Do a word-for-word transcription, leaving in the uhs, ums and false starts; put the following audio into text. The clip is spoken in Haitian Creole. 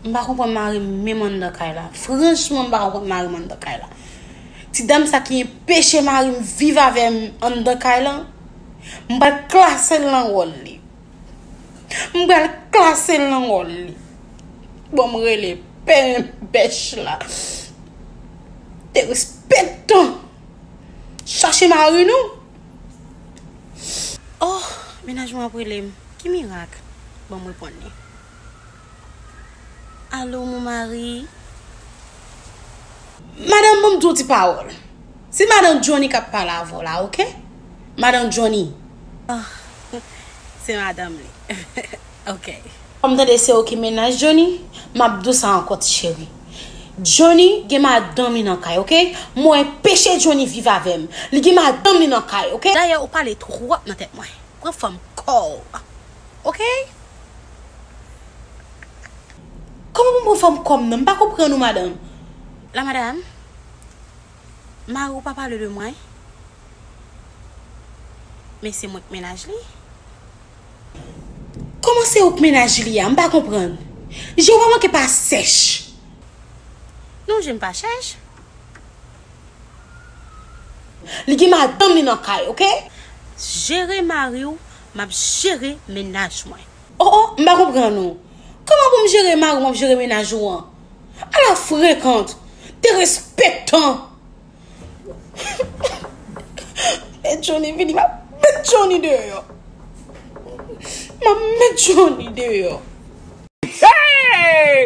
M pa konprann mari m menm anndan kay la. Franchman, m pa konprann mari m anndan kay la. Ti dam sa ki enpeche mari m viv avè m anndan kay la, m pral klase l nan wòl li. M pral klase l nan wòl li. Bon, m rele pè bèch la. Derespektan. Chache mari nou. Oh, mennaj mwen ap rele m. Ki mirak? Bon, m reponn li. Alo, mon mari. Madanm, ban m di w ti pawòl. Se madanm Johnny k ap pale avè w la, oke? Madanm Johnny. Ah, se madanm li. Oke. Kòm tande se ou ki mennaj Johnny, m ap di w sa ankò, ti cheri. Johnny gen madanm li nan kay, oke? Mwen enpeche Johnny viv avè m. Li gen madanm li nan kay, oke? Dayè, ou pale twòp nan tèt mwen. Pran fòm kò w. Oke? Kòman pou m pran fòm kò m nan? M pa konprann ou, madanm. La madam, mari w pa pale de mwen. Men se mwen k mennaj li. Kòman se ou k mennaj li a? M pa konprann. Je w pa manke pa sèch. Non, je m pa sèch. Li gen madanm li nan kay, oke? Jere mari w, m ap jere mennaj mwen. Oh, oh, m pa konprann ou. Kòman pou m jere mari w, m ap jere mennaj ou an? Ala frekant, derespektan. E Johnny vini, m ap met Johnny deyò. M ap met Johnny deyò. Hey!